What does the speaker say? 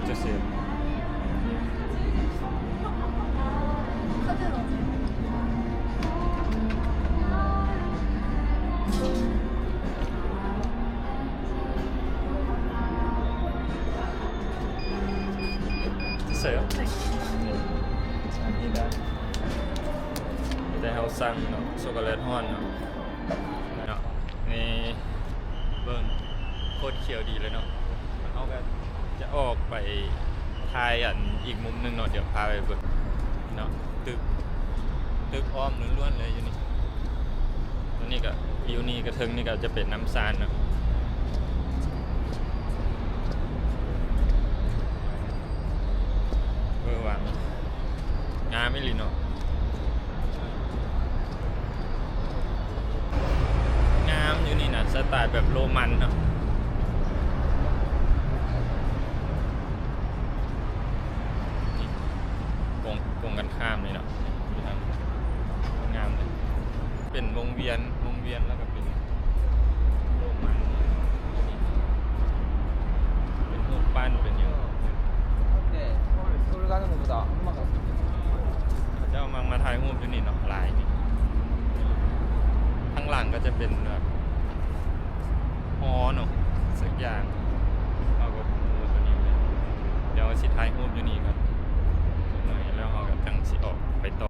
ซื่ອໆ. ເສີມ ນີ້ນະ ແຕ່ເຮົາສັ່ງເນາະ ຊັອກໂກແລັດຮ້ອນເນາະ ເນາະ ນີ້ເບິ່ງ ໂຄດຂຽວດີເລີຍເນາະ. ເຮົາກໍຈະອອກໄປຖ່າຍອັນອີກມຸມໜຶ່ງເນາະ ດຽວພາໄປເບິ່ງເນາະ. ຕຶກ ຕຶກອ້ອມລ້ວນໆເລີຍຢູ່ນີ້. ຕົວນີ້ກໍ ວິວນີ້ກໍ ເທິງນີ້ກໍຈະເປັນນ້ຳຊານເນາະ. ເອີ ຫວັງ ງາມອີ່ຫຼີເນາະ ງາມຢູ່ນີ້ນະ ສະໄຕແບບໂຣມັນເນາະ. ນີ້ກົງ ກົງກັນຂ້າມນີ້ເນາະ ຢູ່ທາງ ງາມເລີຍ ເປັນວົງວຽນ ວົງວຽນ ແລ້ວກໍເປັນໂຣມັນ ເປັນຮູບປັ້ນ ເປັນຫຍັງ. ເຂົາເຈົ້າມັກມາຖ່າຍຮູບຢູ່ນີ້ເນາະ ຫຼາຍນີ້. ທາງຫຼັງກໍຈະເປັນແບບຫໍເນາະ ສັກຢ່າງ. ເຮົາກໍບໍ່ຮູ້ວ່າຕົວນີ້ແມ່ນ ດຽວຊິຖ່າຍຮູບຢູ່ນີ້ກ່ອນຈັກໜ້ອຍ ແລ້ວເຮົາກໍຈັ່ງຊິອອກໄປຕໍ່.